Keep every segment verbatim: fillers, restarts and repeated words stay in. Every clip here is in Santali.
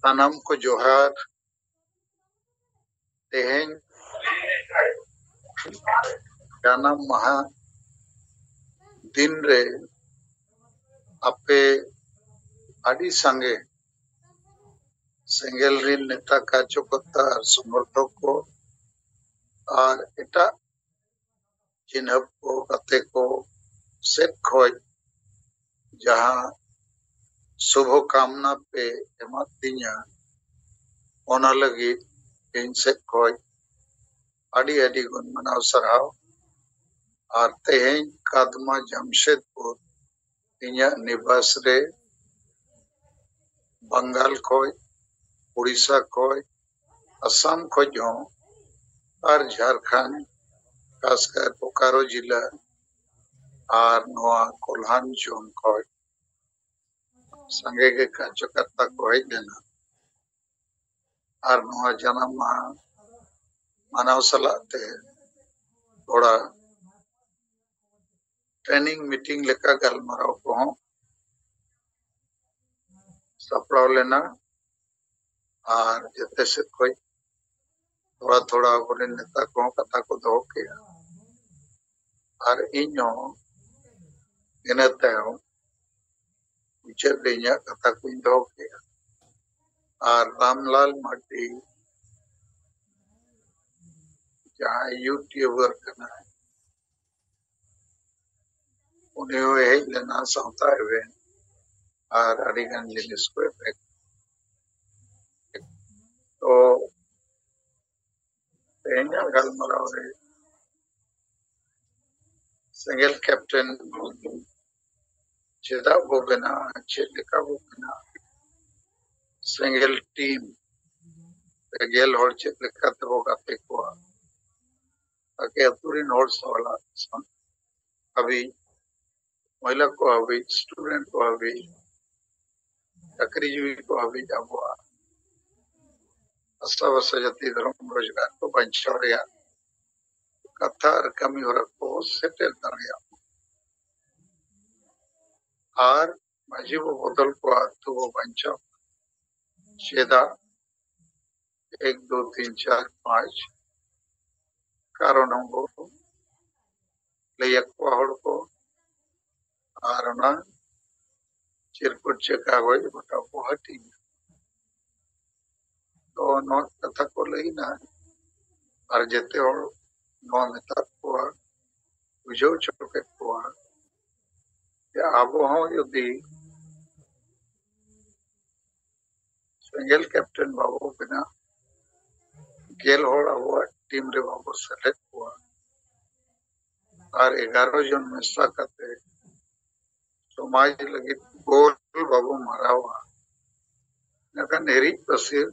ᱥᱟᱱᱟᱢ ᱠᱚ ᱡᱚᱦᱟᱨ᱾ ᱛᱮᱦᱮᱧ ᱡᱟᱱᱟᱢ ᱢᱟᱦᱟ ᱫᱤᱱ ᱨᱮ ᱟᱯᱮ ᱟᱹᱰᱤ ᱥᱟᱸᱜᱮ ᱥᱮᱸᱜᱮᱞ ᱨᱤᱱ ᱱᱮᱛᱟ, ᱠᱟᱨᱡᱚᱠᱚᱨᱛᱟ ᱟᱨ ᱥᱚᱢᱚᱨᱛᱷᱚᱠ ᱠᱚ ᱟᱨ ᱮᱴᱟᱜ ᱪᱤᱱᱦᱟᱹᱯ ᱠᱚ ᱜᱟᱛᱮ ᱠᱚ ᱥᱮᱫ ᱠᱷᱚᱱ ᱡᱟᱦᱟᱸ ᱥᱩᱵᱷᱚ ᱠᱟᱢᱱᱟ ᱯᱮ ᱮᱢᱟᱫ ᱞᱤᱧᱟ, ᱚᱱᱟ ᱞᱟᱹᱜᱤᱫ ᱤᱧ ᱥᱮᱫ ᱠᱷᱚᱱ ᱟᱹᱰᱤ ᱟᱹᱰᱤ ᱜᱩᱱ ᱢᱟᱱᱟᱣ ᱥᱟᱨᱦᱟᱣ᱾ ᱟᱨ ᱛᱮᱦᱮᱧ ᱠᱟᱫᱢᱟ ᱡᱟᱢᱥᱮᱫᱽᱯᱩᱨ ᱤᱧᱟᱹᱜ ᱱᱤᱵᱟᱥ ᱨᱮ ᱵᱟᱝᱜᱟᱞ ᱠᱷᱚᱱ, ᱩᱲᱤᱥᱥᱟ ᱠᱷᱚᱱ, ᱟᱥᱟᱢ ᱠᱷᱚᱱ ᱦᱚᱸ, ᱟᱨ ᱡᱷᱟᱲᱠᱷᱚᱸᱰ, ᱠᱷᱟᱥᱠᱟᱨ ᱵᱳᱠᱟᱨᱳ ᱡᱤᱞᱟ ᱟᱨ ᱱᱚᱣᱟ ᱠᱚᱞᱦᱟᱱ ᱡᱳᱱ ᱠᱷᱚᱱ ᱥᱟᱸᱜᱮ ᱜᱮ ᱠᱟᱨᱡᱚᱠᱚᱨᱛᱟ ᱠᱚ ᱦᱮᱡ ᱞᱮᱱᱟ᱾ ᱟᱨ ᱱᱚᱣᱟ ᱡᱟᱱᱟᱢ ᱢᱟᱦᱟ ᱢᱟᱱᱟᱣ ᱥᱟᱞᱟᱜ ᱛᱮ ᱛᱷᱚᱲᱟ ᱴᱨᱮᱱᱤᱝ ᱢᱤᱴᱤᱝ ᱞᱮᱠᱟ ᱜᱟᱞᱢᱟᱨᱟᱣ ᱠᱚᱦᱚᱸ ᱥᱟᱯᱲᱟᱣ ᱞᱮᱱᱟ᱾ ᱟᱨ ᱡᱚᱛᱚ ᱥᱮᱫ ᱠᱷᱚᱱ ᱛᱷᱚᱲᱟ ᱛᱷᱚᱲᱟ ᱟᱵᱚᱨᱮᱱ ᱱᱮᱛᱟ ᱠᱚᱦᱚᱸ ᱠᱟᱛᱷᱟ ᱠᱚ ᱫᱚᱦᱚ ᱠᱮᱜᱼᱟ᱾ ᱟᱨ ᱤᱧ ᱦᱚᱸ ᱤᱱᱟᱹ ᱛᱟᱭᱚᱢ ᱢᱩᱪᱟᱹᱫ ᱨᱮ ᱤᱧᱟᱹᱜ ᱠᱟᱛᱷᱟ ᱠᱚᱧ ᱫᱚᱦᱚ ᱠᱮᱜᱼᱟ᱾ ᱟᱨ ᱨᱟᱢᱞᱟᱞ ᱢᱟᱨᱰᱤ, ᱡᱟᱦᱟᱸᱭ ᱭᱩᱴᱩᱵᱟᱨ ᱠᱟᱱᱟᱭ, ᱩᱱᱤ ᱦᱚᱸᱭ ᱦᱮᱡ ᱞᱮᱱᱟ ᱥᱟᱶᱛᱟ ᱤᱵᱷᱮᱱᱴ ᱟᱨ ᱟᱹᱰᱤ ᱜᱟᱱ ᱡᱤᱱᱤᱥ ᱠᱚ ᱮᱯᱮᱠ᱾ ᱛᱚ ᱛᱮᱦᱮᱧᱟᱜ ᱜᱟᱞᱢᱟᱨᱟᱣ ᱨᱮ ᱥᱮᱸᱜᱮᱞ ᱠᱮᱯᱴᱮᱱ ᱪᱮᱫᱟᱜ ᱵᱚ ᱵᱮᱱᱟᱣᱟ, ᱪᱮᱫ ᱞᱮᱠᱟ ᱵᱚ ᱵᱮᱱᱟᱣᱟ, ᱥᱮᱸᱜᱮᱞ ᱴᱤᱢ ᱨᱮ ᱜᱮᱞ ᱦᱚᱲ ᱪᱮᱫ ᱞᱮᱠᱟ ᱛᱮᱵᱚ ᱜᱟᱛᱮ ᱠᱚᱣᱟ, ᱛᱟᱠᱮ ᱟᱹᱛᱩ ᱨᱤᱱ ᱦᱚᱲ ᱥᱟᱞᱟᱜ ᱦᱟᱹᱵᱤᱡ, ᱢᱚᱦᱤᱞᱟ ᱠᱚ ᱦᱟᱹᱵᱤᱡ, ᱥᱴᱩᱰᱮᱱᱴ ᱠᱚ ᱦᱟᱹᱵᱤᱡ, ᱪᱟᱹᱠᱨᱤᱡᱤᱵᱤ ᱠᱚ ᱦᱟᱹᱵᱤᱡ ᱟᱵᱚᱣᱟᱜ ᱦᱟᱥᱟ ᱵᱷᱟᱥᱟ ᱡᱟᱹᱛᱤ ᱫᱷᱚᱨᱚᱢ ᱨᱳᱡᱽᱜᱟᱨ ᱠᱚ ᱵᱟᱧᱪᱟᱣ ᱨᱮᱭᱟᱜ ᱠᱟᱛᱷᱟ ᱟᱨ ᱠᱟᱹᱢᱤ ᱦᱚᱨᱟ ᱠᱚ ᱥᱮᱴᱮᱨ ᱫᱟᱲᱮᱭᱟᱜ ᱢᱟ᱾ ᱟᱨ ᱢᱟᱹᱡᱷᱤ ᱵᱚ ᱵᱚᱫᱚᱞ ᱠᱚᱣᱟ, ᱟᱹᱛᱩ ᱵᱚ ᱵᱟᱧᱪᱟᱣ᱾ ᱪᱮᱫᱟᱜ ᱮᱠ ᱫᱩ ᱛᱤᱱ ᱪᱟᱨ ᱯᱟᱸᱪ ᱠᱟᱨᱚᱱ ᱦᱚᱸ ᱵᱚ ᱞᱟᱹᱭ ᱟᱠᱚᱣᱟ ᱦᱚᱲ ᱠᱚ, ᱟᱨ ᱚᱱᱟ ᱪᱤᱨᱠᱩᱴ ᱪᱮ ᱠᱟᱜᱚᱡᱽ ᱜᱚᱴᱟ ᱵᱚ ᱦᱟᱹᱴᱤᱧᱟ᱾ ᱛᱚ ᱱᱚᱣᱟ ᱠᱟᱛᱷᱟ ᱠᱚ ᱞᱟᱹᱭ ᱮᱱᱟ, ᱟᱨ ᱡᱮᱛᱮ ᱦᱚᱲ ᱱᱚᱣᱟ ᱢᱮᱛᱟᱫ ᱠᱚᱣᱟ, ᱵᱩᱡᱷᱟᱹᱣ ᱦᱚᱪᱚ ᱠᱮᱫ ᱠᱚᱣᱟ ᱡᱮ ᱟᱵᱚ ᱦᱚᱸ ᱡᱩᱫᱤ ᱥᱮᱸᱜᱮᱞ ᱠᱮᱯᱴᱮᱱ ᱵᱟᱵᱚ ᱵᱮᱱᱟᱣ, ᱜᱮᱞ ᱦᱚᱲ ᱟᱵᱚᱣᱟᱜ ᱴᱤᱢ ᱨᱮ ᱵᱟᱵᱚ ᱥᱮᱞᱮᱫ ᱠᱚᱣᱟ, ᱟᱨ ᱮᱜᱟᱨᱚ ᱡᱚᱱ ᱢᱮᱥᱟ ᱠᱟᱛᱮ ᱥᱚᱢᱟᱡᱽ ᱞᱟᱹᱜᱤᱫ ᱜᱳᱞ ᱵᱟᱵᱚ ᱢᱟᱨᱟᱣᱟ, ᱮᱱᱠᱷᱟᱱ ᱦᱤᱨᱤᱡ ᱯᱟᱹᱥᱤᱨ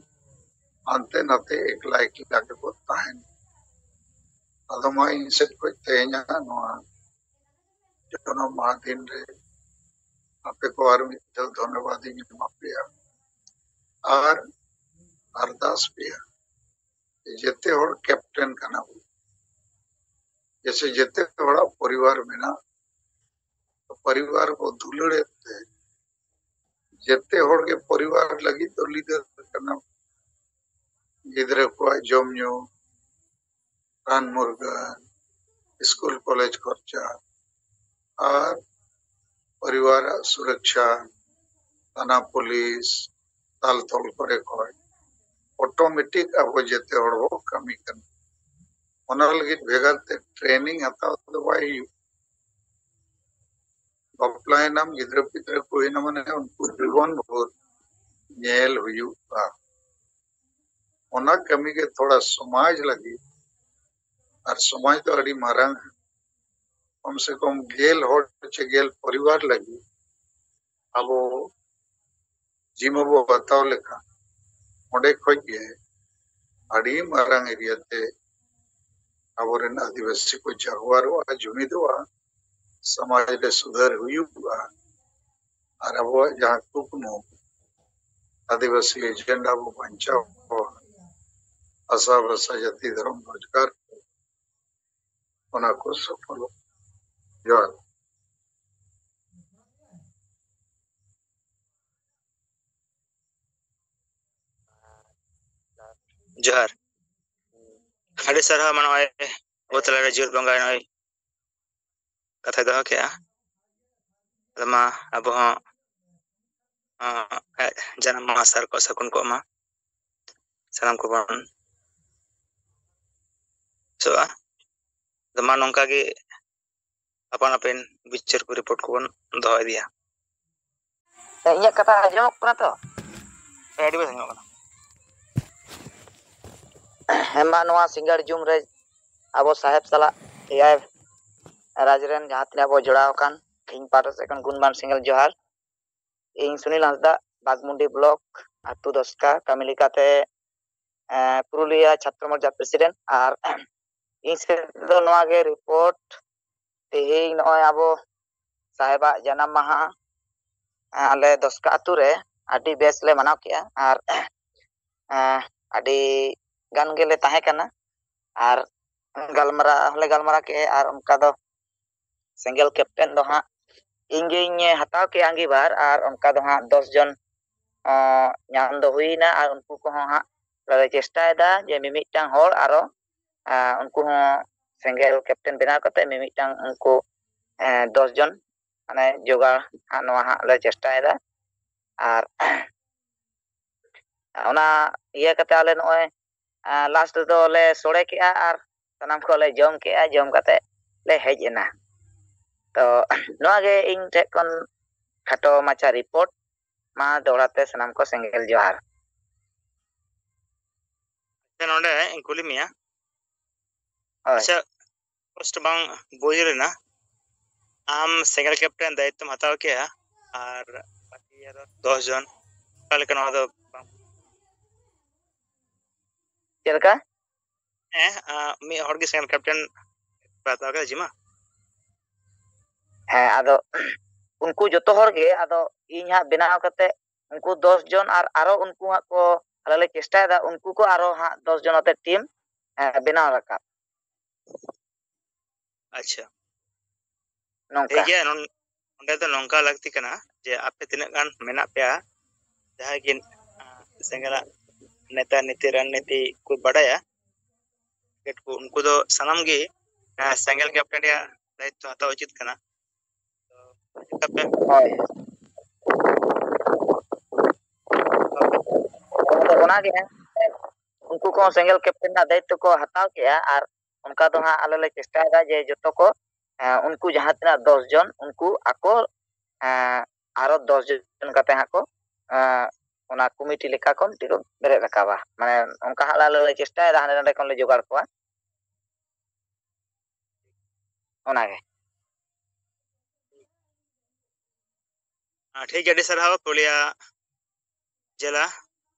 ᱦᱟᱱᱛᱮ ᱱᱟᱛᱮ ᱮᱠᱞᱟ ᱮᱠᱞᱟ ᱜᱮᱵᱚ ᱛᱟᱦᱮᱱᱟ᱾ ᱟᱫᱚ ᱢᱟ ᱤᱧ ᱥᱮᱫ ᱠᱷᱚᱱ ᱛᱮᱦᱮᱧᱟᱜ ᱱᱚᱣᱟ ᱡᱚᱱᱚᱢ ᱢᱟᱦᱟ ᱫᱤᱱ ᱨᱮ ᱟᱯᱮ ᱠᱚ ᱟᱨ ᱢᱤᱫ ᱫᱷᱟᱣ ᱫᱷᱚᱱᱭᱚᱵᱟᱫ ᱤᱧ ᱮᱢᱟ ᱯᱮᱭᱟ ᱟᱨ ᱟᱨᱫᱟᱥ ᱯᱮᱭᱟ, ᱡᱮᱛᱮ ᱦᱚᱲ ᱠᱮᱯᱴᱮᱱ ᱠᱟᱱᱟ ᱵᱚᱱ, ᱡᱮᱥᱮ ᱡᱮᱛᱮ ᱦᱚᱲᱟᱜ ᱯᱚᱨᱤᱵᱟᱨ ᱢᱮᱱᱟᱜ, ᱯᱚᱨᱤᱵᱟᱨ ᱵᱚ ᱫᱩᱞᱟᱹᱲᱮᱫ ᱛᱮ ᱡᱮᱛᱮ ᱦᱚᱲ ᱜᱮ ᱯᱚᱨᱤᱵᱟᱨ ᱞᱟᱹᱜᱤᱫ ᱫᱚ ᱞᱤᱰᱟᱨ ᱠᱟᱱᱟ᱾ ᱜᱤᱫᱽᱨᱟᱹ ᱠᱚᱣᱟᱜ ᱡᱚᱢ ᱧᱩ, ᱨᱟᱱ ᱢᱩᱨᱜᱟᱹᱱ, ᱥᱠᱩᱞ ᱠᱚᱞᱮᱡᱽ ᱠᱷᱚᱨᱪᱟ ᱟᱨ ᱯᱚᱨᱤᱵᱟᱨᱟᱜ ᱥᱩᱨᱚᱠᱪᱷᱟ, ᱛᱷᱟᱱᱟ ᱯᱩᱞᱤᱥ, ᱛᱟᱞ ᱛᱚᱞ ᱠᱚᱨᱮ ᱠᱷᱚᱱ ᱚᱴᱳᱢᱮᱴᱤᱠ ᱟᱵᱚ ᱡᱮᱛᱮ ᱦᱚᱲ ᱵᱚ ᱠᱟᱹᱢᱤ ᱠᱟᱱᱟ᱾ ᱚᱱᱟ ᱞᱟᱹᱜᱤᱫ ᱵᱷᱮᱜᱟᱨ ᱛᱮ ᱴᱨᱮᱱᱤᱝ ᱦᱟᱛᱟᱣ ᱫᱚ ᱵᱟᱭ ᱦᱩᱭᱩᱜ᱾ ᱵᱟᱯᱞᱟᱭᱮᱱᱟᱢ, ᱜᱤᱫᱽᱨᱟᱹ ᱯᱤᱫᱽᱨᱟᱹ ᱠᱚ ᱦᱩᱭᱮᱱᱟ, ᱢᱟᱱᱮ ᱩᱱᱠᱩ ᱡᱤᱵᱚᱱ ᱵᱷᱳᱨ ᱧᱮᱞ ᱦᱩᱭᱩᱜᱼᱟ᱾ ᱚᱱᱟ ᱠᱟᱹᱢᱤ ᱜᱮ ᱛᱷᱚᱲᱟ ᱥᱚᱢᱟᱡᱽ ᱞᱟᱹᱜᱤᱫ, ᱟᱨ ᱥᱚᱢᱟᱡᱽ ᱫᱚ ᱟᱹᱰᱤ ᱢᱟᱨᱟᱝ, ᱠᱚᱢ ᱥᱮ ᱠᱚᱢ ᱜᱮᱞ ᱦᱚᱲ ᱪᱮ ᱜᱮᱞ ᱯᱚᱨᱤᱵᱟᱨ ᱞᱟᱹᱜᱤᱫ ᱟᱵᱚ ᱡᱤᱢᱟᱹ ᱵᱚ ᱦᱟᱛᱟᱣ ᱞᱮᱠᱷᱟᱱ ᱚᱸᱰᱮ ᱠᱷᱚᱡ ᱜᱮ ᱟᱹᱰᱤ ᱢᱟᱨᱟᱝ ᱮᱨᱤᱭᱟ ᱛᱮ ᱟᱵᱚᱨᱮᱱ ᱟᱹᱫᱤᱵᱟᱹᱥᱤ ᱠᱚ ᱡᱟᱣᱟᱨᱚᱜᱼᱟ, ᱡᱩᱢᱤᱫᱚᱜᱼᱟ, ᱥᱚᱢᱟᱡᱽ ᱨᱮ ᱥᱩᱫᱷᱟᱹᱨ ᱦᱩᱭᱩᱜᱼᱟ᱾ ᱟᱨ ᱟᱵᱚᱣᱟᱜ ᱡᱟᱦᱟᱸ ᱠᱩᱠᱢᱩ ᱟᱹᱫᱤᱵᱟᱹᱥᱤ ᱮᱡᱮᱱᱰᱟ ᱵᱚ ᱵᱟᱧᱪᱟᱣ ᱠᱚᱣᱟ, ᱵᱷᱟᱥᱟ, ᱵᱷᱟᱥᱟ, ᱡᱟᱹᱛᱤ, ᱫᱷᱚᱨᱚᱢ, ᱨᱳᱡᱽᱜᱟᱨ, ᱚᱱᱟ ᱠᱚ ᱥᱚᱯᱷᱚᱞᱚᱜ᱾ ᱡᱚᱦᱟᱨ᱾ ᱡᱚᱦᱟᱨ᱾ ᱟᱹᱰᱤ ᱥᱟᱨᱦᱟᱣ ᱢᱟ ᱱᱚᱜᱼᱚᱭ ᱟᱵᱚ ᱛᱟᱞᱟᱨᱮ ᱡᱤᱭᱟᱹᱲ ᱵᱚᱸᱜᱟ ᱱᱚᱜᱼᱚᱭ ᱠᱟᱛᱷᱟᱭ ᱫᱚᱦᱚ ᱠᱮᱜᱼᱟ᱾ ᱟᱫᱚ ᱢᱟ ᱟᱵᱚ ᱦᱚᱸ, ᱟᱸ, ᱟᱡ ᱡᱟᱱᱟᱢ ᱢᱟᱦᱟ ᱥᱟᱨ ᱠᱚ ᱥᱟᱹᱜᱩᱱ ᱠᱚᱜ ᱢᱟ᱾ ᱥᱟᱱᱟᱢ ᱠᱚᱵᱚᱱ ᱟᱥᱚᱜᱼᱟ᱾ ᱟᱫᱚ ᱢᱟ ᱱᱚᱝᱠᱟ ᱜᱮ ᱟᱯᱟᱱ ᱟᱹᱯᱤᱱ ᱵᱤᱪᱟᱹᱨ ᱠᱚ ᱨᱤᱯᱳᱨᱴ ᱠᱚᱵᱚᱱ ᱫᱚᱦᱚ ᱤᱫᱤᱭᱟ᱾ ᱦᱮᱸ, ᱤᱧᱟᱹᱜ ᱠᱟᱛᱷᱟ ᱟᱸᱡᱚᱢᱚᱜ ᱠᱟᱱᱟ ᱛᱚ? ᱦᱮᱸ, ᱟᱹᱰᱤ ᱵᱮᱥ ᱟᱸᱡᱚᱢᱚᱜ ᱠᱟᱱᱟ᱾ ᱦᱮᱸ, ᱢᱟ ᱱᱚᱣᱟ ᱥᱤᱸᱜᱟᱲ ᱡᱩᱢ ᱨᱮ ᱟᱵᱚ ᱥᱟᱦᱮᱵᱽ ᱥᱟᱞᱟᱜ ᱮᱭᱟᱭ ᱨᱟᱡᱽ ᱨᱮᱱ ᱡᱟᱦᱟᱸ ᱛᱤᱱᱟᱹᱜ ᱵᱚ ᱡᱚᱲᱟᱣ ᱟᱠᱟᱱ, ᱤᱧ ᱯᱟᱦᱴᱟ ᱥᱮᱫ ᱠᱷᱚᱱ ᱜᱩᱱᱢᱟᱱ ᱥᱮᱸᱜᱮᱞ ᱡᱚᱦᱟᱨ᱾ ᱤᱧ ᱥᱩᱱᱤᱞ ᱦᱟᱸᱥᱫᱟ, ᱵᱟᱜᱽᱢᱩᱱᱰᱤ ᱵᱞᱚᱠ, ᱟᱹᱛᱩ ᱫᱚᱥᱠᱟ, ᱠᱟᱹᱢᱤ ᱞᱮᱠᱟᱛᱮ, ᱮᱸ, ᱯᱩᱨᱩᱞᱤᱭᱟᱹ ᱪᱷᱟᱛᱨᱚ ᱢᱳᱨᱪᱟ ᱯᱨᱮᱥᱤᱰᱮᱱᱴ᱾ ᱟᱨ ᱤᱧ ᱥᱮᱫ ᱫᱚ ᱱᱚᱣᱟ ᱜᱮ ᱨᱤᱯᱳᱨᱴ, ᱛᱮᱦᱮᱧ ᱱᱚᱜᱼᱚᱭ ᱟᱵᱚ ᱥᱟᱦᱮᱵᱟᱜ ᱡᱟᱱᱟᱢ ᱢᱟᱦᱟ, ᱮᱸ, ᱟᱞᱮ ᱫᱚᱥᱠᱟ ᱟᱹᱛᱩ ᱨᱮ ᱟᱹᱰᱤ ᱵᱮᱥ ᱞᱮ ᱢᱟᱱᱟᱣ ᱠᱮᱜᱼᱟ᱾ ᱟᱨ, ᱮᱸ, ᱟᱹᱰᱤ ᱜᱟᱱ ᱜᱮᱞᱮ ᱛᱟᱦᱮᱸ ᱠᱟᱱᱟ᱾ ᱟᱨ ᱜᱟᱞᱢᱟᱨᱟᱣ ᱦᱚᱸᱞᱮ ᱜᱟᱞᱢᱟᱨᱟᱣ ᱠᱮᱜᱼᱟ᱾ ᱟᱨ ᱚᱱᱠᱟ ᱫᱚ ᱥᱮᱸᱜᱮᱞ ᱠᱮᱯᱴᱮᱱ ᱫᱚ ᱦᱟᱸᱜ ᱤᱧ ᱜᱤᱧ ᱦᱟᱛᱟᱣ ᱠᱮᱜᱼᱟ ᱟᱺᱜᱤᱵᱷᱟᱨ᱾ ᱟᱨ ᱚᱱᱠᱟ ᱫᱚ ᱦᱟᱸᱜ ᱫᱚᱥ ᱡᱚᱱ, ᱚᱸ, ᱧᱟᱢ ᱫᱚ ᱦᱩᱭᱱᱟ᱾ ᱟᱨ ᱩᱱᱠᱩ ᱠᱚᱦᱚᱸ ᱦᱟᱸᱜ ᱞᱮ ᱪᱮᱥᱴᱟᱭᱮᱫᱟ ᱡᱮ ᱢᱤᱢᱤᱫᱴᱟᱝ ᱦᱚᱲ ᱟᱨᱚ, ᱟᱸ, ᱩᱱᱠᱩ ᱦᱚᱸ ᱥᱮᱸᱜᱮᱞ ᱠᱮᱯᱴᱮᱱ ᱵᱮᱱᱟᱣ ᱠᱟᱛᱮ ᱢᱤᱢᱤᱫᱴᱟᱝ ᱩᱱᱠᱩ, ᱮᱸ, ᱫᱚᱥ ᱡᱚᱱ ᱢᱟᱱᱮ ᱡᱚᱜᱟᱲ ᱦᱟᱸᱜ ᱱᱚᱣᱟ ᱦᱟᱸᱜ ᱞᱮ ᱪᱮᱥᱴᱟᱭᱮᱫᱟ᱾ ᱟᱨ ᱚᱱᱟ ᱤᱭᱟᱹ ᱠᱟᱛᱮ ᱟᱞᱮ ᱱᱚᱜᱼᱚᱭ, ᱟᱸ, ᱞᱟᱥᱴ ᱨᱮᱫᱚ ᱞᱮ ᱥᱚᱲᱮ ᱠᱮᱜᱼᱟ ᱟᱨ ᱥᱟᱱᱟᱢ ᱠᱚᱞᱮ ᱡᱚᱢ ᱠᱮᱜᱼᱟ, ᱡᱚᱢ ᱠᱟᱛᱮ ᱞᱮ ᱦᱮᱡ ᱮᱱᱟ᱾ ᱛᱚ ᱱᱚᱣᱟ ᱜᱮ ᱤᱧ ᱴᱷᱮᱡ ᱠᱷᱚᱱ ᱠᱷᱟᱴᱚ ᱢᱟᱪᱷᱟ ᱨᱤᱯᱳᱨᱴ᱾ ᱢᱟ ᱫᱚᱦᱲᱟ ᱛᱮ ᱥᱟᱱᱟᱢ ᱠᱚ ᱥᱮᱸᱜᱮᱞ ᱡᱚᱦᱟᱨ᱾ ᱟᱪᱪᱷᱟ, ᱱᱚᱰᱮ ᱤᱧ ᱠᱩᱞᱤ ᱢᱮᱭᱟ᱾ ᱦᱳᱭ᱾ ᱟᱪᱪᱷᱟ, ᱯᱳᱥᱴ ᱵᱟᱝ ᱵᱩᱡᱽ ᱞᱮᱱᱟ, ᱟᱢ ᱥᱮᱸᱜᱮᱞ ᱠᱮᱯᱴᱮᱱ ᱫᱟᱭᱤᱛᱛᱚᱢ ᱦᱟᱛᱟᱣ ᱠᱮᱜᱼᱟ ᱟᱨ ᱵᱟᱹᱠᱤ ᱟᱨᱚ ᱫᱚᱥ ᱡᱚᱱ ᱚᱠᱟ ᱞᱮᱠᱟ ᱱᱚᱣᱟ ᱫᱚ ᱵᱟᱝ? ᱪᱮᱫ ᱞᱮᱠᱟ? ᱦᱮᱸ, ᱟᱸ, ᱢᱤᱫ ᱦᱚᱲ ᱜᱮ ᱥᱮᱸᱜᱮᱞ ᱠᱮᱯᱴᱮᱱ ᱯᱮ ᱦᱟᱛᱟᱣ ᱠᱮᱫᱟ ᱡᱤᱢᱟ? ᱦᱮᱸ, ᱟᱫᱚ ᱩᱱᱠᱩ ᱡᱚᱛᱚ ᱦᱚᱲ ᱜᱮ, ᱟᱫᱚ ᱤᱧ ᱦᱟᱸᱜ ᱵᱮᱱᱟᱣ ᱠᱟᱛᱮ ᱩᱱᱠᱩ ᱫᱚᱥ ᱡᱚᱱ ᱟᱨ ᱟᱨᱚ ᱩᱱᱠᱩ ᱦᱟᱸᱜ ᱠᱚ, ᱟᱞᱮ ᱞᱮ ᱪᱮᱥᱴᱟᱭᱮᱫᱟ ᱩᱱᱠᱩ ᱠᱚ ᱟᱨᱚ ᱦᱟᱸᱜ ᱫᱚᱥ ᱡᱚᱱ ᱟᱛᱮ ᱴᱤᱢ, ᱮᱸ, ᱵᱮᱱᱟᱣ ᱨᱟᱠᱟᱵ᱾ ᱟᱪᱪᱷᱟ᱾ ᱱᱚᱝᱠᱟ᱾ ᱴᱷᱤᱠ ᱜᱮᱭᱟ, ᱱᱚᱱ-, ᱱᱚᱸᱰᱮ ᱫᱚ ᱱᱚᱝᱠᱟ ᱞᱟᱹᱠᱛᱤ ᱠᱟᱱᱟ ᱡᱮ ᱟᱯᱮ ᱛᱤᱱᱟᱹᱜ ᱜᱟᱱ ᱢᱮᱱᱟᱜ ᱯᱮᱭᱟ, ᱡᱟᱦᱟᱸᱭ ᱜᱮ, ᱟᱸ, ᱥᱮᱸᱜᱮᱞᱟᱜ ᱱᱮᱛᱟ ᱱᱤᱛᱤ ᱨᱟᱡᱽᱱᱤᱛᱤ ᱠᱚ ᱵᱟᱰᱟᱭᱟ, ᱠᱚ, ᱩᱱᱠᱩ ᱫᱚ ᱥᱟᱱᱟᱢ ᱜᱮ, ᱮᱸ, ᱥᱮᱸᱜᱮᱞ ᱠᱮᱯᱴᱮᱱ ᱨᱮᱭᱟᱜ ᱫᱟᱭᱤᱛᱛᱚ ᱦᱟᱛᱟᱣ ᱩᱪᱤᱛ ᱠᱟᱱᱟ᱾ ᱛᱚ, ᱪᱮᱠᱟᱛᱮ? ᱦᱳᱭ᱾ ᱟᱫᱚ ᱚᱱᱟᱜᱮ, ᱩᱱᱠᱩ ᱠᱚᱦᱚᱸ ᱥᱮᱸᱜᱮᱞ ᱠᱮᱯᱴᱮᱱ ᱨᱮᱱᱟᱜ ᱫᱟᱭᱤᱛᱛᱚ ᱠᱚ ᱦᱟᱛᱟᱣ ᱠᱮᱜᱼᱟ, ᱟᱨ ᱚᱱᱠᱟ ᱫᱚ ᱦᱟᱸᱜ ᱟᱞᱮ ᱞᱮ ᱪᱮᱥᱴᱟᱭᱮᱫᱟ ᱡᱮ ᱡᱚᱛᱚ ᱠᱚ, ᱮᱸ, ᱩᱱᱠᱩ ᱡᱟᱦᱟᱸ ᱛᱤᱱᱟᱹᱜ ᱫᱚᱥ ᱡᱚᱱ, ᱩᱱᱠᱩ ᱟᱠᱚ, ᱮᱸ, ᱟᱨᱚ ᱫᱚᱥ ᱡᱚᱱ ᱠᱟᱛᱮ ᱦᱟᱸᱜ ᱠᱚ, ᱮᱸ, ᱚᱱᱟ ᱠᱚᱢᱤᱴᱤ ᱞᱮᱠᱟ ᱠᱚ ᱢᱤᱫᱴᱤᱡ ᱠᱚ ᱵᱮᱨᱮᱫ ᱨᱟᱠᱟᱵᱟ᱾ ᱢᱟᱱᱮ ᱚᱱᱠᱟ ᱦᱟᱸᱜ ᱟᱞᱮ ᱞᱮ ᱪᱮᱥᱴᱟᱭᱮᱫᱟ, ᱦᱟᱸᱰᱮ ᱱᱟᱸᱰᱮ ᱠᱷᱚᱱ ᱞᱮ ᱡᱚᱜᱟᱲ ᱠᱚᱣᱟ᱾ ᱚᱱᱟᱜᱮ᱾ ᱟᱨ ᱴᱷᱤᱠ ᱜᱮᱭᱟ, ᱟᱹᱰᱤ ᱥᱟᱨᱦᱟᱣ ᱯᱩᱨᱩᱞᱤᱭᱟ ᱡᱮᱞᱟ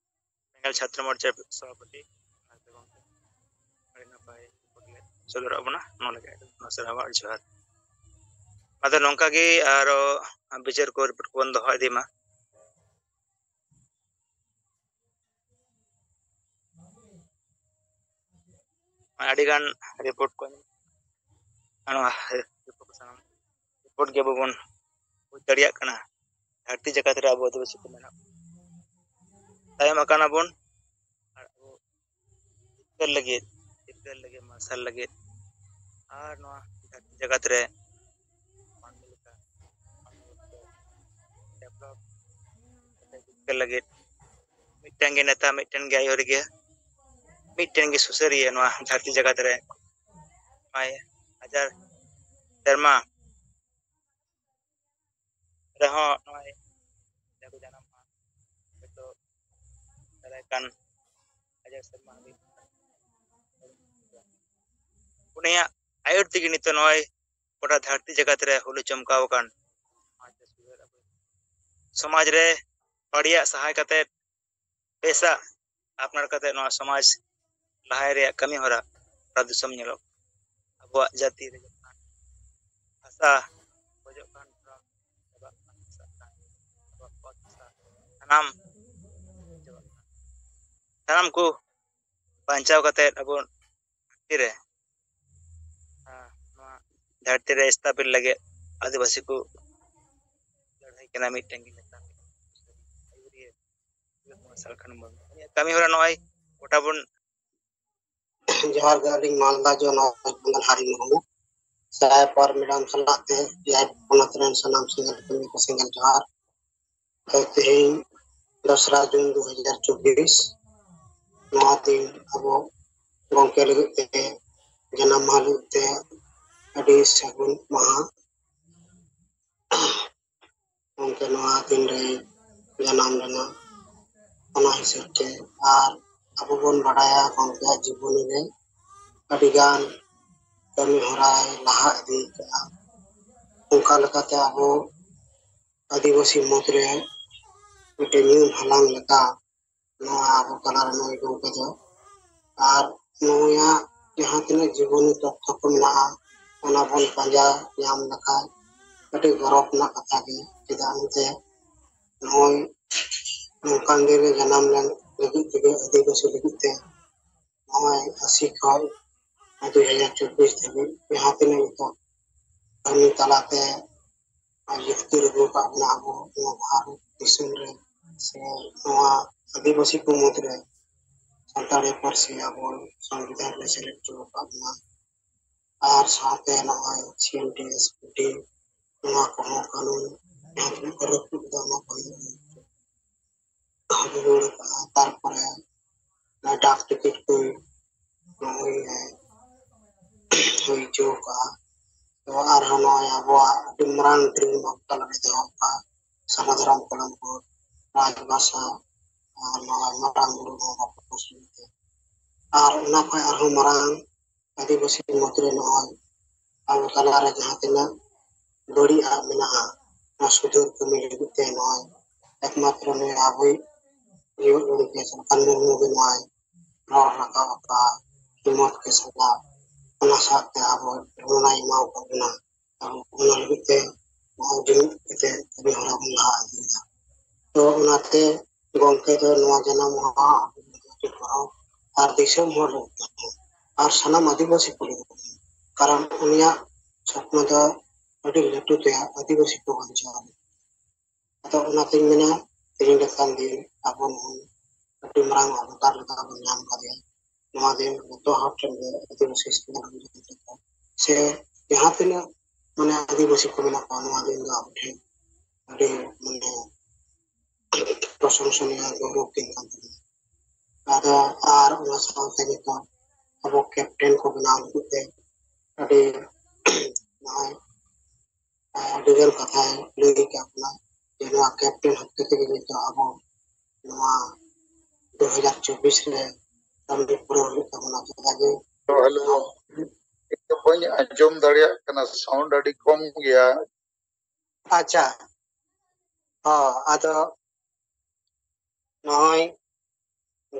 ᱵᱮᱝᱜᱚᱞ ᱪᱷᱟᱛᱨᱚ ᱢᱳᱨᱪᱟ ᱥᱚᱵᱷᱟᱯᱚᱛᱤ ᱟᱨ ᱜᱚᱢᱠᱮ, ᱟᱹᱰᱤ ᱱᱟᱯᱟᱭ ᱨᱤᱯᱳᱨᱴ ᱞᱮ ᱥᱚᱫᱚᱨᱟᱜ ᱵᱚᱱᱟ, ᱚᱱᱟ ᱞᱟᱹᱜᱤᱫ ᱟᱹᱰᱤ ᱟᱭᱢᱟ ᱥᱟᱨᱦᱟᱣ ᱟᱨ ᱡᱚᱦᱟᱨ᱾ ᱟᱫᱚ ᱱᱚᱝᱠᱟ ᱜᱮ ᱟᱨᱚ ᱵᱤᱪᱟᱹᱨ ᱠᱚ ᱨᱤᱯᱳᱨᱴ ᱠᱚᱵᱚᱱ ᱫᱚᱦᱚ ᱤᱫᱤ ᱢᱟ᱾ ᱟᱹᱰᱤᱜᱟᱱ ᱨᱤᱯᱳᱨᱴ ᱠᱚ ᱧᱟᱢᱚᱜ ᱠᱟᱱᱟ᱾ ᱱᱚᱣᱟ ᱨᱤᱯᱳᱨᱴ ᱠᱚ ᱥᱟᱱᱟᱢ ᱨᱤᱯᱳᱨᱴ ᱜᱮ ᱟᱵᱚ ᱵᱚᱱ ᱵᱩᱡᱽ ᱫᱟᱲᱮᱭᱟᱜ ᱠᱟᱱᱟ, ᱫᱷᱟᱹᱨᱛᱤ ᱡᱟᱠᱟᱛ ᱨᱮ ᱟᱵᱚ ᱟᱹᱫᱤᱵᱟᱹᱥᱤ ᱠᱚ ᱢᱮᱱᱟᱜ ᱵᱚᱱᱟ, ᱛᱟᱭᱚᱢ ᱟᱠᱟᱱᱟ ᱵᱚᱱ᱾ ᱟᱨ ᱟᱵᱚ ᱡᱤᱛᱠᱟᱹᱨ ᱞᱟᱹᱜᱤᱫ, ᱡᱤᱛᱠᱟᱹᱨ ᱞᱟᱹᱜᱤᱫ, ᱢᱟᱨᱥᱟᱞ ᱞᱟᱹᱜᱤᱫ ᱟᱨ ᱱᱚᱣᱟ ᱫᱷᱟᱹᱨᱛᱤ ᱡᱟᱠᱟᱛ ᱨᱮ ᱢᱟᱹᱱᱢᱤ ᱞᱮᱠᱟ ᱰᱮᱵᱷᱞᱚᱯ ᱡᱤᱛᱠᱟᱹᱨ ᱞᱟᱹᱜᱤᱫ ᱢᱤᱫᱴᱮᱱ ᱜᱮ ᱱᱮᱛᱟ, ᱢᱤᱫᱴᱮᱱ ᱜᱮ ᱟᱹᱭᱩᱨᱤᱭᱟᱹ, ᱢᱤᱫᱴᱮᱱ ᱜᱮ ᱥᱩᱥᱟᱹᱨᱤᱭᱟᱹ ᱱᱚᱣᱟ ᱫᱷᱟᱹᱨᱛᱤ ᱡᱟᱠᱟᱛ ᱨᱮ᱾ ᱱᱚᱜᱼᱚᱭ ᱦᱟᱡᱟᱨ ᱥᱮᱨᱢᱟ ᱨᱮᱦᱚᱸ ᱱᱚᱜᱼᱚᱭ ᱡᱟᱦᱟᱸ ᱠᱚ ᱡᱟᱱᱟᱢᱚᱜᱼᱟ, ᱦᱚᱭᱛᱳ ᱫᱟᱨᱟᱭ ᱠᱟᱱ ᱦᱟᱡᱟᱨ ᱥᱮᱨᱢᱟ ᱦᱟᱹᱵᱤᱡ ᱩᱱᱤᱭᱟᱜ ᱟᱹᱭᱩᱨ ᱛᱮᱜᱮ ᱱᱤᱛᱚᱜ ᱱᱚᱜᱼᱚᱭ ᱜᱚᱴᱟ ᱫᱷᱟᱹᱨᱛᱤ ᱡᱟᱠᱟᱛ ᱨᱮ ᱦᱩᱞᱩ ᱪᱚᱢᱠᱟᱣ ᱟᱠᱟᱱ᱾ ᱥᱚᱢᱟᱡᱽ ᱨᱮ ᱵᱟᱹᱲᱤᱡᱟᱜ ᱥᱟᱦᱟᱭ ᱠᱟᱛᱮ ᱵᱮᱥᱟᱜ ᱟᱯᱱᱟᱨ ᱠᱟᱛᱮ ᱱᱚᱣᱟ ᱥᱚᱢᱟᱡᱽ ᱞᱟᱦᱟᱭ ᱨᱮᱭᱟᱜ ᱠᱟᱹᱢᱤ ᱦᱚᱨᱟ ᱜᱚᱴᱟ ᱫᱤᱥᱚᱢ ᱧᱮᱞᱚᱜ ᱠᱟᱱᱟ᱾ ᱟᱵᱚᱣᱟᱜ ᱡᱟᱹᱛᱤ ᱨᱮ ᱡᱟᱦᱟᱸ ᱵᱷᱟᱥᱟ ᱜᱚᱡᱚᱜ ᱠᱟᱱ, ᱪᱟᱵᱟᱜ ᱠᱟᱱ, ᱪᱟᱵᱟᱜ ᱠᱟᱱ, ᱟᱵᱚᱣᱟᱜ ᱚᱛ ᱦᱟᱥᱟ ᱥᱟᱱᱟᱢ ᱪᱟᱵᱟᱜ ᱠᱟᱱᱟ᱾ ᱥᱟᱱᱟᱢ ᱠᱚ ᱵᱟᱧᱪᱟᱣ ᱠᱟᱛᱮ ᱟᱵᱚ ᱫᱷᱟᱹᱨᱛᱤ ᱨᱮ, ᱟᱨ ᱱᱚᱣᱟ ᱫᱷᱟᱹᱨᱛᱤ ᱨᱮ ᱥᱛᱷᱟᱯᱤᱛ ᱞᱟᱹᱜᱤᱫ ᱟᱹᱫᱤᱵᱟᱹᱥᱤ ᱠᱚ ᱞᱟᱹᱲᱦᱟᱹᱭ ᱠᱟᱱᱟ᱾ ᱢᱤᱫᱴᱮᱱ ᱜᱮ ᱱᱮᱛᱟ, ᱟᱹᱭᱩᱨᱤᱭᱟᱹ, ᱥᱟᱞᱠᱷᱟᱱ ᱢᱩᱨᱢᱩ᱾ ᱩᱱᱤᱭᱟᱜ ᱠᱟᱹᱢᱤ ᱦᱚᱨᱟ ᱱᱚᱜᱼᱚᱭ ᱜᱚᱴᱟ ᱵᱚᱱ ᱡᱚᱦᱟᱨ ᱜᱮ, ᱟᱹᱞᱤᱧ ᱢᱟᱞᱫᱟ ᱡᱚᱱᱚᱜᱚᱬ ᱠᱷᱚᱱ ᱦᱟᱨᱤ ᱢᱩᱨᱢᱩ᱾ ᱥᱟᱭ ᱯᱟᱣᱟᱨ ᱢᱮᱰᱟᱢ ᱥᱟᱞᱟᱜ ᱛᱮ ᱮᱭᱟᱭ ᱯᱚᱱᱚᱛ ᱨᱮᱱ ᱥᱟᱱᱟᱢ ᱥᱮᱸᱜᱮᱞ ᱠᱟᱹᱢᱤ ᱠᱚ ᱥᱮᱸᱜᱮᱞ ᱡᱚᱦᱟᱨ᱾ ᱛᱮᱦᱮᱧ ᱫᱚᱥᱨᱟ ᱡᱩᱱ ᱫᱩ ᱦᱟᱡᱟᱨ ᱪᱚᱵᱵᱤᱥ, ᱱᱚᱣᱟ ᱫᱤᱱ ᱟᱵᱚ ᱜᱚᱢᱠᱮ ᱞᱟᱹᱜᱤᱫ ᱛᱮ, ᱡᱟᱱᱟᱢ ᱢᱟᱦᱟ ᱞᱟᱹᱜᱤᱫ ᱛᱮ ᱟᱹᱰᱤ ᱥᱟᱹᱜᱩᱱ ᱢᱟᱦᱟ᱾ ᱜᱚᱢᱠᱮ ᱱᱚᱣᱟ ᱫᱤᱱ ᱨᱮ ᱡᱟᱱᱟᱢ ᱞᱮᱱᱟ, ᱚᱱᱟ ᱦᱤᱥᱟᱹᱵ ᱛᱮ᱾ ᱟᱨ ᱟᱵᱚ ᱵᱚᱱ ᱵᱟᱰᱟᱭᱟ ᱜᱚᱢᱠᱮᱭᱟᱜ ᱡᱤᱵᱚᱱᱤ ᱨᱮ ᱟᱹᱰᱤᱜᱟᱱ ᱠᱟᱹᱢᱤ ᱦᱚᱨᱟᱭ ᱞᱟᱦᱟ ᱤᱫᱤ ᱠᱟᱜᱼᱟ᱾ ᱚᱱᱠᱟ ᱞᱮᱠᱟᱛᱮ ᱟᱵᱚ ᱟᱹᱫᱤᱵᱟᱹᱥᱤ ᱢᱩᱫᱽᱨᱮ ᱢᱤᱫᱴᱮᱱ ᱧᱩᱢ ᱦᱟᱞᱟᱝ ᱞᱮᱠᱟ ᱱᱚᱣᱟ ᱟᱵᱚ ᱛᱟᱞᱟᱨᱮ ᱱᱩᱭ ᱜᱚᱢᱠᱮ ᱫᱚ᱾ ᱟᱨ ᱱᱩᱭᱟᱜ ᱡᱟᱦᱟᱸ ᱛᱤᱱᱟᱹᱜ ᱡᱤᱵᱚᱱᱤ ᱛᱚᱛᱛᱷᱚ ᱠᱚ ᱢᱮᱱᱟᱜᱼᱟ, ᱚᱱᱟ ᱵᱚᱱ ᱯᱟᱸᱡᱟ ᱧᱟᱢ ᱞᱮᱠᱷᱟᱱ ᱟᱹᱰᱤ ᱜᱚᱨᱚᱵᱽ ᱨᱮᱱᱟᱜ ᱠᱟᱛᱷᱟ ᱜᱮ᱾ ᱪᱮᱫᱟᱜ ᱮᱱᱛᱮ ᱱᱚᱜᱼᱚᱭ ᱱᱚᱝᱠᱟᱱ ᱫᱤᱱ ᱨᱮ ᱡᱟᱱᱟᱢ ᱞᱮᱱ ᱞᱟᱹᱜᱤᱫ ᱛᱮᱜᱮ ᱟᱹᱫᱤᱵᱟᱹᱥᱤ ᱞᱟᱹᱜᱤᱫ ᱛᱮ ᱱᱚᱜᱼᱚᱭ ᱟᱥᱤ ᱠᱷᱚᱱ ᱫᱩ ᱦᱟᱡᱟᱨ ᱪᱚᱵᱵᱤᱥ ᱫᱷᱟᱹᱵᱤᱡ ᱡᱟᱦᱟᱸ ᱛᱤᱱᱟᱹᱜ ᱱᱤᱛᱚᱜ ᱠᱟᱹᱢᱤ ᱛᱟᱞᱟᱛᱮ ᱡᱤᱛᱠᱟᱹᱨ ᱟᱹᱜᱩ ᱟᱠᱟᱫ ᱵᱚᱱᱟ ᱟᱵᱚ ᱱᱚᱣᱟ ᱵᱷᱟᱨᱚᱛ ᱫᱤᱥᱚᱢ ᱨᱮ, ᱥᱮ ᱱᱚᱣᱟ ᱟᱹᱫᱤᱵᱟᱹᱥᱤ ᱠᱚ ᱢᱩᱫᱽᱨᱮ ᱥᱟᱱᱛᱟᱲᱤ ᱯᱟᱹᱨᱥᱤ ᱟᱵᱚ ᱥᱚᱝᱵᱤᱫᱷᱟᱱ ᱨᱮ ᱥᱮᱞᱮᱫ ᱦᱚᱪᱚ ᱟᱠᱟᱫ ᱵᱚᱱᱟ᱾ ᱟᱨ ᱥᱟᱶᱛᱮ ᱱᱚᱜᱼᱚᱭ C M T, S P T, ᱱᱚᱣᱟ ᱠᱚᱦᱚᱸ ᱠᱟᱹᱱᱩᱱ ᱡᱟᱦᱟᱸ ᱛᱤᱱᱟᱹᱜ ᱠᱚ ᱨᱟᱹᱯᱩᱫ ᱮᱫᱟ, ᱚᱱᱟ ᱠᱚ ᱨᱩᱣᱟᱹᱲ ᱠᱟᱜᱼᱟ᱾ ᱛᱟᱨᱯᱚᱨᱮ ᱰᱟᱠ ᱴᱤᱠᱤᱴ ᱠᱚ ᱱᱚᱜᱼᱚᱭ ᱦᱩᱭ ᱦᱚᱪᱚ ᱠᱟᱜᱼᱟ᱾ ᱛᱚ ᱟᱨᱦᱚᱸ ᱱᱚᱜᱼᱚᱭ ᱟᱵᱚᱣᱟᱜ ᱟᱹᱰᱤ ᱢᱟᱨᱟᱝ ᱰᱨᱤᱢ ᱚᱠᱛᱚ ᱞᱟᱹᱜᱤᱫ ᱫᱚᱦᱚ ᱠᱟᱜᱼᱟ, ᱥᱟᱨᱱᱟ ᱫᱷᱚᱨᱚᱢ ᱠᱚᱞᱚᱢ ᱠᱳᱰ, ᱨᱟᱡᱽᱵᱷᱟᱥᱟ, ᱟᱨ ᱱᱚᱜᱼᱚᱭ ᱢᱟᱨᱟᱝ ᱵᱩᱨᱩ ᱵᱚᱸᱜᱟ ᱵᱩᱨᱩ ᱥᱩᱵᱤᱫᱷᱟ᱾ ᱟᱨ ᱚᱱᱟ ᱠᱷᱚᱱ ᱟᱨᱦᱚᱸ ᱢᱟᱨᱟᱝ ᱟᱹᱫᱤᱵᱟᱹᱥᱤ ᱢᱩᱫᱽᱨᱮ ᱱᱚᱜᱼᱚᱭ ᱟᱵᱚ ᱛᱟᱞᱟᱨᱮ ᱡᱟᱦᱟᱸ ᱛᱤᱱᱟᱹᱜ ᱵᱟᱹᱲᱤᱡ ᱟᱜ ᱢᱮᱱᱟᱜᱼᱟ, ᱚᱱᱟ ᱥᱩᱫᱷᱟᱹᱨ ᱠᱟᱹᱢᱤ ᱞᱟᱹᱜᱤᱫ ᱛᱮ ᱱᱚᱜᱼᱚᱭ ᱮᱠᱢᱟᱛᱨᱚ ᱱᱩᱭ ᱟᱵᱚᱭᱤᱡ ᱡᱤᱭᱚᱱ ᱜᱚᱢᱠᱮ ᱥᱟᱞᱠᱷᱟᱱ ᱢᱩᱨᱢᱩ ᱜᱮ ᱱᱚᱣᱟᱭ ᱨᱚᱲ ᱨᱟᱠᱟᱵ ᱟᱠᱟᱫᱼᱟ, ᱦᱤᱢᱚᱛ ᱠᱮ ᱥᱟᱞᱟᱜ᱾ ᱚᱱᱟ ᱥᱟᱶᱛᱮ ᱟᱵᱚ ᱚᱱᱟᱭ ᱮᱢᱟ ᱟᱠᱟᱫ ᱵᱚᱱᱟ᱾ ᱟᱵᱚ ᱚᱱᱟ ᱞᱟᱹᱜᱤᱫ ᱛᱮ ᱱᱚᱜᱼᱚᱭ ᱡᱩᱢᱤᱫ ᱠᱟᱛᱮ ᱠᱟᱹᱢᱤ ᱦᱚᱨᱟ ᱵᱚᱱ ᱞᱟᱦᱟ ᱤᱫᱤᱭᱮᱫᱟ᱾ ᱛᱚ ᱚᱱᱟᱛᱮ ᱜᱚᱢᱠᱮ ᱫᱚ ᱱᱚᱣᱟ ᱡᱟᱱᱟᱢ ᱢᱟᱦᱟ ᱟᱵᱚ ᱞᱟᱹᱜᱤᱫ ᱟᱹᱰᱤ ᱜᱚᱨᱚᱵᱽ ᱟᱨ ᱫᱤᱥᱚᱢ ᱦᱚᱲ ᱞᱟᱹᱜᱤᱫ ᱛᱮᱦᱚᱸ ᱟᱨ ᱥᱟᱱᱟᱢ ᱟᱹᱫᱤᱵᱟᱹᱥᱤ ᱠᱚ ᱞᱟᱹᱜᱤᱫ ᱛᱮ, ᱠᱟᱨᱚᱱ ᱩᱱᱤᱭᱟᱜ ᱥᱚᱯᱱᱚ ᱫᱚ ᱟᱹᱰᱤ ᱞᱟᱹᱴᱩ ᱛᱟᱭᱟ, ᱟᱹᱫᱤᱵᱟᱹᱥᱤ ᱠᱚ ᱵᱟᱧᱪᱟᱣ ᱞᱟᱹᱜᱤᱫ᱾ ᱟᱫᱚ ᱚᱱᱟᱛᱤᱧ ᱢᱮᱱᱟ, ᱛᱮᱦᱮᱧ ᱞᱮᱠᱟᱱ ᱫᱤᱱ ᱟᱵᱚ ᱱᱚᱜᱼᱚᱭ ᱟᱹᱰᱤ ᱢᱟᱨᱟᱝ ᱚᱵᱚᱛᱟᱨ ᱞᱮᱠᱟ ᱵᱚᱱ ᱧᱟᱢ ᱠᱟᱫᱮᱭᱟ᱾ ᱱᱚᱣᱟ ᱫᱤᱱ ᱡᱚᱛᱚ ᱦᱚᱲ ᱴᱷᱮᱱ ᱜᱮ ᱟᱹᱫᱤᱵᱟᱹᱥᱤ ᱥᱮ ᱡᱟᱦᱟᱸ ᱛᱤᱱᱟᱹᱜ ᱢᱟᱱᱮ ᱟᱹᱫᱤᱵᱟᱹᱥᱤ ᱠᱚ ᱢᱮᱱᱟᱜ ᱠᱚᱣᱟ, ᱱᱚᱣᱟ ᱫᱤᱱ ᱫᱚ ᱟᱵᱚ ᱴᱷᱮᱱ ᱟᱹᱰᱤ ᱢᱟᱱᱮ ᱯᱨᱚᱥᱚᱝᱥᱚᱱᱤᱭᱚ ᱜᱚᱨᱚᱵ ᱫᱤᱱ ᱠᱟᱱ ᱛᱟᱵᱚᱱᱟ᱾ ᱟᱫᱚ ᱟᱨ ᱚᱱᱟ ᱥᱟᱶᱛᱮ ᱱᱤᱛᱚᱜ ᱟᱵᱚ ᱠᱮᱯᱴᱮᱱ ᱠᱚ ᱵᱮᱱᱟᱣ ᱞᱟᱹᱜᱤᱫ ᱛᱮ ᱟᱹᱰᱤ ᱱᱚᱜᱼᱚᱭ ᱟᱹᱰᱤ ᱜᱟᱱ ᱠᱟᱛᱷᱟᱭ ᱞᱟᱹᱭ ᱟᱠᱟᱫ ᱵᱚᱱᱟ ᱡᱮ ᱱᱚᱣᱟ ᱠᱮᱯᱴᱮᱱ ᱦᱚᱛᱮ ᱛᱮᱜᱮ ᱱᱤᱛᱚᱜ ᱟᱵᱚ ᱱᱚᱣᱟ ᱫᱩ ᱦᱟᱡᱟᱨ ᱪᱚᱵᱵᱤᱥ ᱨᱮ ᱠᱟᱹᱢᱤ ᱯᱩᱨᱟᱹᱣ ᱦᱩᱭᱩᱜ ᱛᱟᱵᱚᱱᱟ᱾ ᱪᱮᱫᱟᱜ ᱡᱮ ᱦᱮᱞᱳ, ᱤᱧ ᱫᱚ ᱵᱟᱹᱧ ᱟᱸᱡᱚᱢ ᱫᱟᱲᱮᱭᱟᱜ ᱠᱟᱱᱟ, ᱥᱟᱣᱩᱱᱰ ᱟᱹᱰᱤ ᱠᱚᱢ ᱜᱮᱭᱟ᱾ ᱟᱪᱪᱷᱟ, ᱦᱚᱸ, ᱟᱫᱚ ᱱᱚᱜᱼᱚᱭ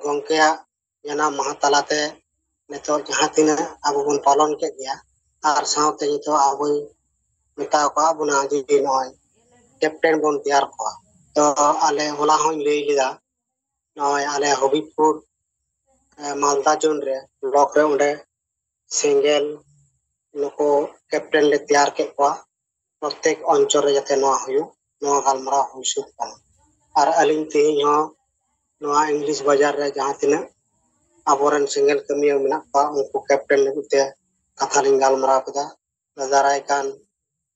ᱜᱚᱢᱠᱮᱭᱟᱜ ᱡᱟᱱᱟᱢ ᱢᱟᱦᱟ ᱛᱟᱞᱟᱛᱮ ᱱᱤᱛᱚᱜ ᱡᱟᱦᱟᱸ ᱛᱤᱱᱟᱹᱜ ᱟᱵᱚ ᱵᱚᱱ ᱯᱟᱞᱚᱱ ᱠᱮᱫ ᱜᱮᱭᱟ, ᱟᱨ ᱥᱟᱶᱛᱮ ᱱᱤᱛᱚᱜ ᱟᱵᱚᱭ ᱢᱮᱛᱟ ᱟᱠᱟᱫ ᱵᱚᱱᱟ ᱡᱮ ᱱᱚᱜᱼᱚᱭ ᱠᱮᱯᱴᱮᱱ ᱵᱚᱱ ᱛᱮᱭᱟᱨ ᱠᱚᱣᱟ᱾ ᱛᱚ ᱟᱞᱮ ᱦᱚᱞᱟ ᱦᱚᱸᱧ ᱞᱟᱹᱭ ᱞᱮᱫᱟ, ᱱᱚᱜᱼᱚᱭ ᱟᱞᱮ ᱦᱚᱵᱤᱵᱽᱯᱩᱨ, ᱮ, ᱢᱟᱞᱫᱟ ᱡᱳᱱ ᱨᱮ ᱵᱞᱚᱠ ᱨᱮ ᱚᱸᱰᱮ ᱥᱮᱸᱜᱮᱞ ᱱᱩᱠᱩ ᱠᱮᱯᱴᱮᱱ ᱞᱮ ᱛᱮᱭᱟᱨ ᱠᱮᱫ ᱠᱚᱣᱟ᱾ ᱯᱨᱚᱛᱮᱠ ᱚᱧᱪᱚᱞ ᱨᱮ ᱡᱟᱛᱮ ᱱᱚᱣᱟ ᱦᱩᱭᱩᱜ, ᱱᱚᱣᱟ ᱜᱟᱞᱢᱟᱨᱟᱣ ᱦᱩᱭ ᱥᱟᱹᱛ ᱠᱟᱱᱟ᱾ ᱟᱨ ᱟᱹᱞᱤᱧ ᱛᱮᱦᱮᱧ ᱦᱚᱸ ᱱᱚᱣᱟ ᱤᱝᱞᱤᱥ ᱵᱟᱡᱟᱨ ᱨᱮ ᱡᱟᱦᱟᱸ ᱛᱤᱱᱟᱹᱜ ᱟᱵᱚᱨᱮᱱ ᱥᱮᱸᱜᱮᱞ ᱠᱟᱹᱢᱤᱭᱟᱹ ᱢᱮᱱᱟᱜ ᱠᱚᱣᱟ, ᱩᱱᱠᱩ ᱠᱮᱯᱴᱮᱱ ᱞᱟᱹᱜᱤᱫ ᱛᱮ ᱠᱟᱛᱷᱟ ᱞᱤᱧ ᱜᱟᱞᱢᱟᱨᱟᱣ ᱠᱮᱫᱟ᱾ ᱫᱟᱨᱟᱭ ᱠᱟᱱ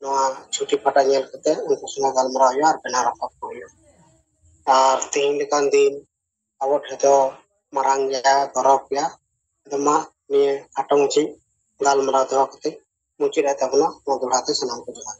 ᱱᱚᱣᱟ ᱪᱷᱩᱴᱤ ᱯᱟᱴᱟ ᱧᱮᱞ ᱠᱟᱛᱮ ᱩᱱᱠᱩ ᱥᱚᱸᱜᱮ ᱜᱟᱞᱢᱟᱨᱟᱣ ᱦᱩᱭᱩᱜᱼᱟ ᱟᱨ ᱵᱮᱱᱟᱣ ᱨᱟᱠᱟᱵ ᱠᱚ ᱦᱩᱭᱩᱜᱼᱟ᱾ ᱟᱨ ᱛᱮᱦᱮᱧ ᱞᱮᱠᱟᱱ ᱫᱤᱱ ᱟᱵᱚ ᱴᱷᱮᱱ ᱫᱚ ᱢᱟᱨᱟᱝ ᱜᱮᱭᱟ, ᱜᱚᱨᱚᱵᱽ ᱜᱮᱭᱟ᱾ ᱟᱫᱚ ᱢᱟ ᱱᱤᱭᱟᱹ ᱠᱷᱟᱴᱚ ᱢᱟᱹᱪᱷᱤ ᱜᱟᱞᱢᱟᱨᱟᱣ ᱫᱚᱦᱚ ᱠᱟᱛᱮ ᱢᱩᱪᱟᱹᱫ ᱮᱫ ᱛᱟᱵᱚᱱᱟ, ᱢᱟ ᱫᱚᱦᱲᱟ ᱛᱮ ᱥᱟᱱᱟᱢ ᱠᱚ ᱡᱚᱦᱟᱨ᱾